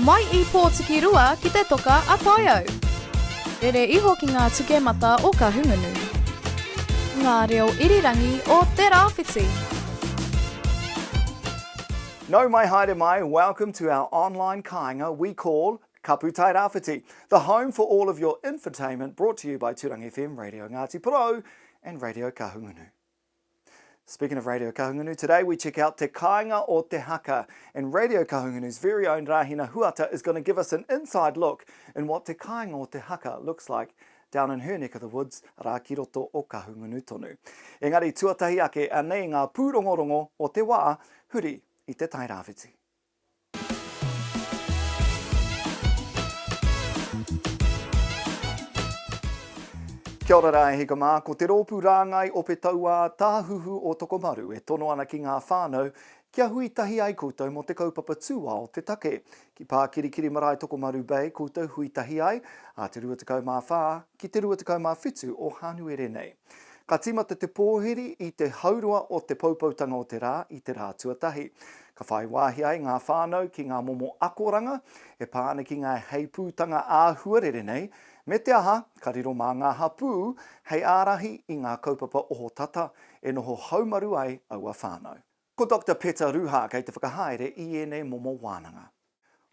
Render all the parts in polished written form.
Mai i Pōtikirua ki te toka a Taiau. Rere iho ki ngā tukemata o Kahungunu. Ngā reo irirangi o Te Rāwhiti. Nau mai haere mai, welcome to our online kāinga we call Kapu Tairāwhiti, the home for all of your infotainment brought to you by Tūranga FM, Radio Ngāti Porou and Radio Kahungunu. Speaking of Radio Kahungunu, today we check out Te Kāinga o Te Haka, and Radio Kahungunu's very own Rahina Huata is going to give us an inside look in what Te Kāinga o Te Haka looks like down in her neck of the woods, rā ki roto o Kahungunu tonu. Engari tuatahi ake, anei ngā pūrongorongo o te wā, huri i te Tairāwhiti. Kia ora rā e hika mā, ko te rōpū rāngai Ope Tauā Tāhuhu o Tokomaru e tono ana ki ngā whānau kia hui tahi ai koutou mō te kaupapa tūao te take. Ki Pākirikiri Marae Tokomaru Bay koutou hui tahi ai, ā te 24 ki te 27 o Hānuere nei. Ka tīmata te pōhiri i te haurua o te poupoutanga o te rā i te rā tuatahi. Ka whai wāhi ai ngā whānau ki ngā momo akoranga e pā ana ki ngā heipūtanga āhuarere nei, me te aha, ka riro mā ngā hapū hei ārahi i ngā kaupapa ohotata e noho haumaru ai aua whānau. Ko Doctor Peta Ruha kei te whakahaere i ēnei momo wānanga.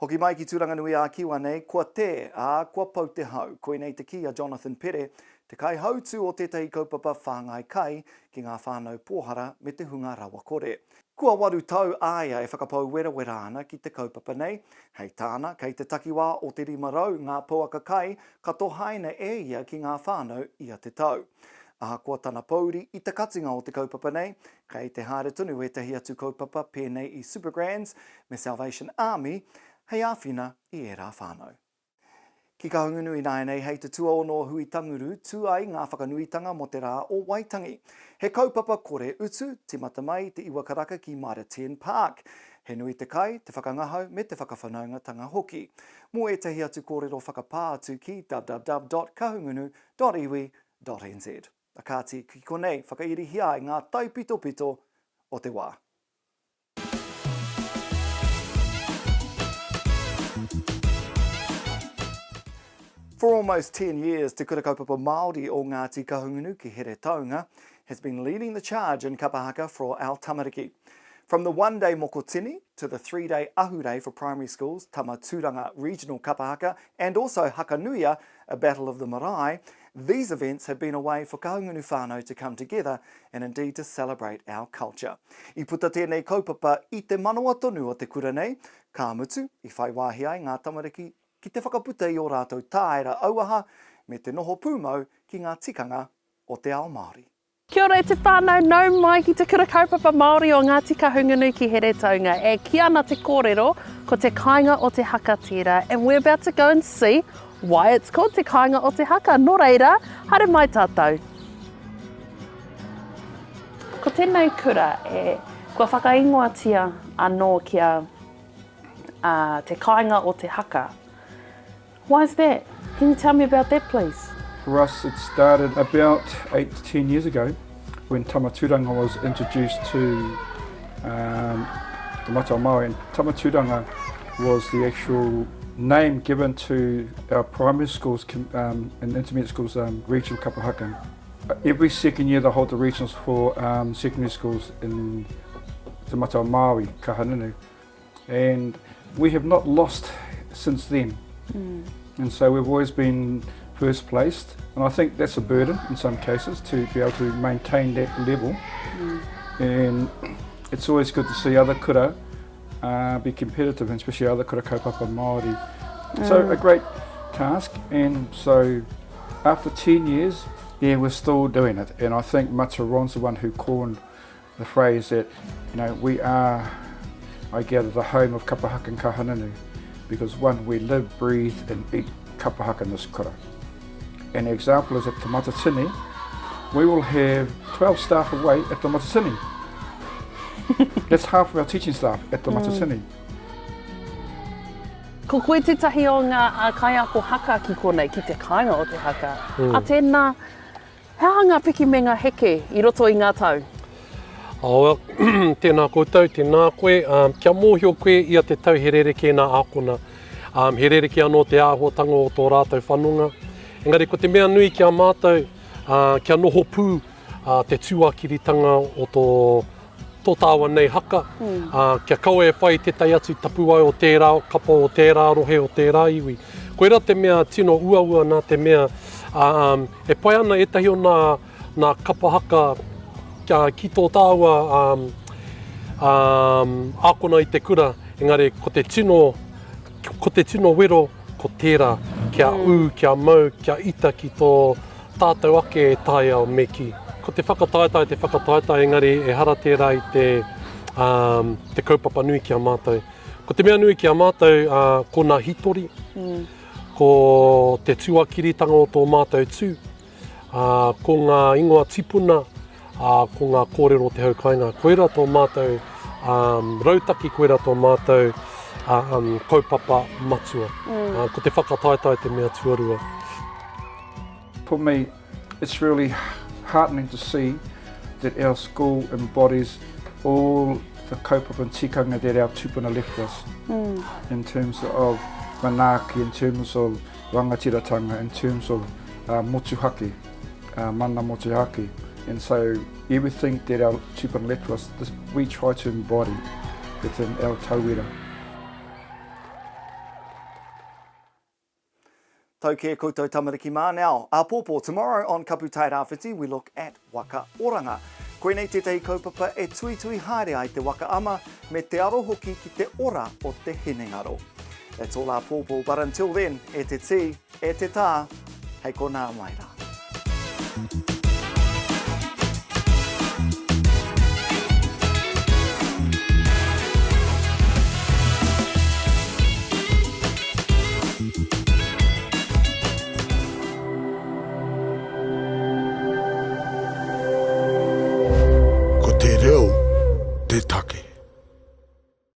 Hoki mai ki Tūranganui-ā-Kiwa nei, kua tē, ā, kua pau te hau. Koinei te kī a Jonathan Pere, te kaihautū o tētahi kaupapa whāngai kai ki ngā whānau pōhara me te hunga rawakore. Kua waru tau a ia e whakapau werawera ana ki te kaupapa nei. Hei tāna, kei te takiwā o te 500 ngā pouaka kai ka tohaina e ia ki ngā whānau ia te tau. Ahakoa tana pōuri i te katinga o te kaupapa nei, Kei te haere tonu ētahi atu kaupapa pēnei i Supergrands me Salvation Army hei āwhina i ērā whānau. Ki Kahungunu ināianei hei te tuaono o Hui-tanguru tū ai ngā whakanuitanga mō te rā o Waitangi. He kaupapa kore utu, tīmata mai i te iwa karaka ki Mitre Ten Park. He nui te kai, te whakangahau me te whakawhanaungatanga hoki. Mō ētahi atu kōrero whakapā atu ki www.kahungunu.iwi.nz. A kāti, ki konei whakairihia ai ngā taipitopito o te wā. For almost 10 years, Te Kura Kaupapa Māori o Ngāti Kahungunu ki Heretaunga has been leading the charge in kapa haka for our tamariki. From the one-day mokotini to the three-day ahurei for primary schools, Tama Tūranga Regional Kapa Haka and also Hakanuia, a battle of the marae, these events have been a way for Kahungunu whānau to come together and indeed to celebrate our culture. I puta tēnei kaupapa i te manawa tonu o te kura nei, ka mutu, i whai wāhi ai ngā tamariki ki te whakaputa i ō rātou tāera auaha me te noho pūmau ki ngā tikanga o te ao Māori. Kia ora e te whānau, nau mai ki Te Kura Kaupapa Māori o Ngāti Kahungunu ki Heretaunga. E kī ana te kōrero, ko te kāinga o te haka tērā and we're about to go and see why it's called te kāinga o te haka. Nō reira, haere mai tātou. Ko tēnei kura e, kua whakaingoatia anō kia uh, te kāinga o te haka. Why is that? Can you tell me about that please? For us it started about 8 to 10 years ago when Tama Tūranga was introduced to um, the Matau Māori and Tama Tūranga was the actual name given to our primary schools um, and intermediate schools um, regional kapa haka. Every second year they hold the regionals for um, secondary schools in Te Matau Māui, Kahanunu. And we have not lost since then. Mm. And so we've always been first placed. And I think that's a burden in some cases to be able to maintain that level. Mm. And it's always good to see other kura uh, be competitive, and especially other kura kaupapa Māori. Mm. So a great task. And so after 10 years, yeah, we're still doing it. And I think Matua Ron's the one who coined the phrase that, you know, we are, I gather, the home of kapa haka and Kahungunu because one, we live, breathe and eat kapa haka in this kura. An example is at Te Matatini, we will have 12 staff away at Te Matatini. That's half of our teaching staff at Te mm. Matatini. Ko koe tētahi o ngā kaiako haka ki konei, ki te kāinga o te haka. Mm. A tēnā, He aha ngā piki me ngā heke i roto i ngā tau? Oh, well, tēnā koutou, tēnā koe. Um, kia mōhio koe ia te tau he rerekē nā ākona. Um, he rerekē anō te āhuatanga o tō rātou whanonga. Engari ko te mea nui ki a mātou, uh, kia noho pū uh, te tūākiritanga o tō, tō tāua nei haka, mm. uh, kia kaua e whai tētahi atu tapuwae o tērā kapa o tērā rohe o tērā iwi. Koirā te mea tino uaua nā te mea um, e pai ana ētahi o nā, nā kapa haka ki tō tāua um, um, ākona i te kura, engari ko te tino, ko te tino wero ko tērā, kia mm. ū, kia mau, kia ita ki tō tātou ake taiao me kī. Ko te whakataetae te whakataetae, engari ehara tērā i te, um, te kaupapa nui ki a mātou. Ko te mea nui ki a mātou, uh, ko nā hitori, mm. ko te tuakiritanga o tō mātou tū, ā, ko ngā ingoa tipuna, ā, ko ngā kōrero o te hau kāinga. Koirā tō mātou ā, rautaki, koirā tō mātou ā, kaupapa matua. Mm. Ā, ko te whakataetae te mea tuarua. For me, it's really heartening to see that our school embodies all the kaupapa and tikanga that our tupuna left us mm. in terms of manaaki, in terms of rangatiratanga, in terms of uh, motuhake, uh, mana motuhake. And so everything that our tupuna left us, this, we try to embody within our tauira. Tau kē koutou tamariki mā. Now, āpōpō, tomorrow on Kapu Tairāwhiti we look at Waka Oranga. Koinei tētahi kaupapa e tuitui haere ai te waka ama me te aro hoki ki te ora o te hinengaro. That's all āpōpō, but until then, e te tī, e te tā, hei konā mai rā.